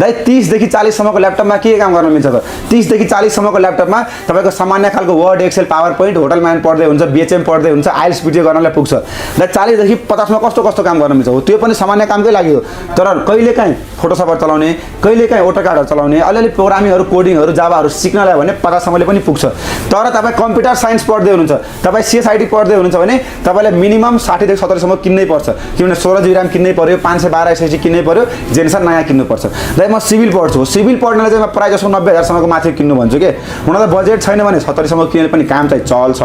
दाइ 30 देखि 40 सम्मको ल्यापटपमा के काम गर्न मिल्छ त 30 देखि 40 सम्मको ल्यापटपमा तपाईको सामान्य खालको Word Excel PowerPoint hotel management पढ्दै हुन्छ बीएचएम पढ्दै हुन्छ आइएलटीएस पिटिए गर्नलाई पुग्छ दाइ 40 देखि 50 मा कस्तो कस्तो काम गर्न मिल्छ हो त्यो पनि सामान्य कामकै लागि हो तर कहिलेकाहीँ फोटोसपहरु चलाउने कहिलेकाहीँ AutoCAD चलाउने अलिअलि प्रोग्रामिङहरु कोडिङहरु जावाहरु सिक्नलाई भने 50 सम्मले पनि पुग्छ तर तपाई कम्प्युटर साइन्स पढ्दै हुनुहुन्छ तपाई सीएसआईटी पढ्दै हुनुहुन्छ भने तपाईलाई मिनिमम 60 देखि 70 सम्म किन्नै पर्छ किनभने 16 GB RAM किन्नै पर्यो 512 SSD किन्नै पर्यो जेनेरेसन नयाँ किन्नु पर्छ दाइ म सिभिल पढ्छु सिभिल पढ्नलाई चाहिँ म प्राय जसो 90,000 सम्मको माथि किन्नु भन्छु के हुन त बजेट छैन भने 70 सम्म किने पनि काम चाहिँ चल्छ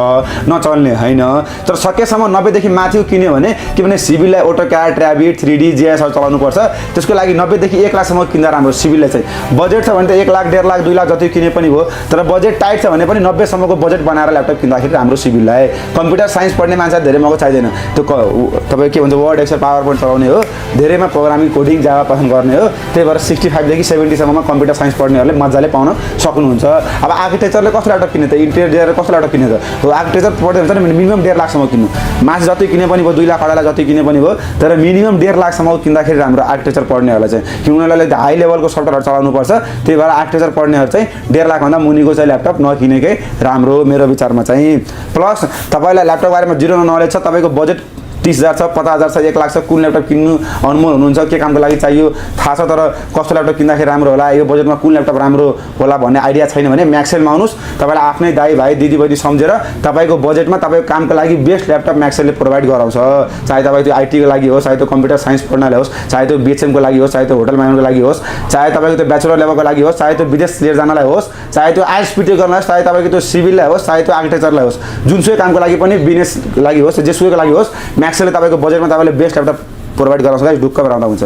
नचल्ने हैन तर सकेसम्म 90 देखि माथि किन्यो भने किनभने सिभिललाई AutoCAD Revit 3D GIS हरु चलाउनु पर्छ त्यसको लागि 90 देखि 1 लाख सम्म किन्दा राम्रो सिभिललाई चाहिँ बजेट छ भने त 1 लाख 1.5 लाख 2 लाख जति किने पनि हो तर बजेट टाइट छ भने पनि 90 सम्मको बजेट बनाएर ल्यापटप किन्दाखेरि राम्रो सिभिललाई कम्प्युटर साइन्स पढ्ने मान्छे धेरै महँगो चाहिदैन त्यो तपाई के भन्छ वर्ड एक्सेल पावर पोइन्ट चलाउने हो धेरैमा प्रोग्रामिङ कोडिङ जावा पसन्द गर्ने हो त्यही भएर 65 देखि 70 सम्ममा कम्प्युटर साइन्स पढ्नेहरुले मज्जाले पाउन सक्नुहुन्छ अब आर्किटेक्चरले कस्तो ल्यापटप किन्ने त इन्टेरियर डिजाइनर कस्तो ल्यापटप किन्ने त हो आर्किटेक्चर पढ्दै हुन्छ नि मिनिमम 1.5 लाख सम्म किन्नु माथि जति किने पनि भयो 2 लाख 2.5 लाख जति किने पनि भयो तर मिनिमम 1.5 लाख सम्म किन्दाखेरि राम्रो आर्किटेक्चर पढ्नेहरुलाई चाहिँ कि उनीहरुले हाई लेभलको सफ्टवेयर चलाउनु पर्छ त्यही भएर आर्किटेक्चर पढ्नेहरु चाहिँ 1.5 लाख भन्दा मुनिको चाहिँ ल्यापटप नकिनेकै राम्रो मेरो विचारमा चाहिँ प्लस तपाईलाई ल्यापटप बारेमा जिरो नलेज छ तपाईको बजेट 30,000 छ 50,000 छ 1 लाख छ कुन ल्यापटप किन्नु अनमोल हुनुहुन्छ के कामको लागि चाहियो थाहा छ तर कस्तो ल्यापटप किन्दाखेरि राम्रो होला यो बजेटमा कुन ल्यापटप राम्रो होला भन्ने आइडिया छैन भने म्याक्सेलमा आउनुस् तपाईलाई आफ्नै दाइ भाइ दिदी बहिनी सम्झेर तपाईको बजेटमा तपाईको कामको लागि बेस्ट ल्यापटप म्याक्सेलले प्रोवाइड गराउँछ चाहे तपाई त्यो आईटी को लागि होस् चाहे त्यो कम्प्युटर साइन्स पढ्नलाई होस् चाहे त्यो बीएचएम को लागि होस् चाहे त्यो होटल म्यानेजमेन्टको लागि होस् चाहे तपाईको त्यो ब्याचलर लेभलको लागि होस् चाहे त्यो विदेश लिएर जानलाई होस् चाहे त्यो आइएलटीएस पिटिए गर्नलाई होस् चाहे तपाईको त्यो सिभिललाई होस् चाहे त्यो आर्किटेक्चरलाई होस् जुनसुकै कामको लागि पनि बिजनेस लागि होस् जेसुकैको लागि होस् म्याक्सेलले तपाईको बजेटमा तपाईले बेस्ट ल्यापटप प्रोवाइड गराउँछ गाइस ढुक्क गराउँदा हुन्छ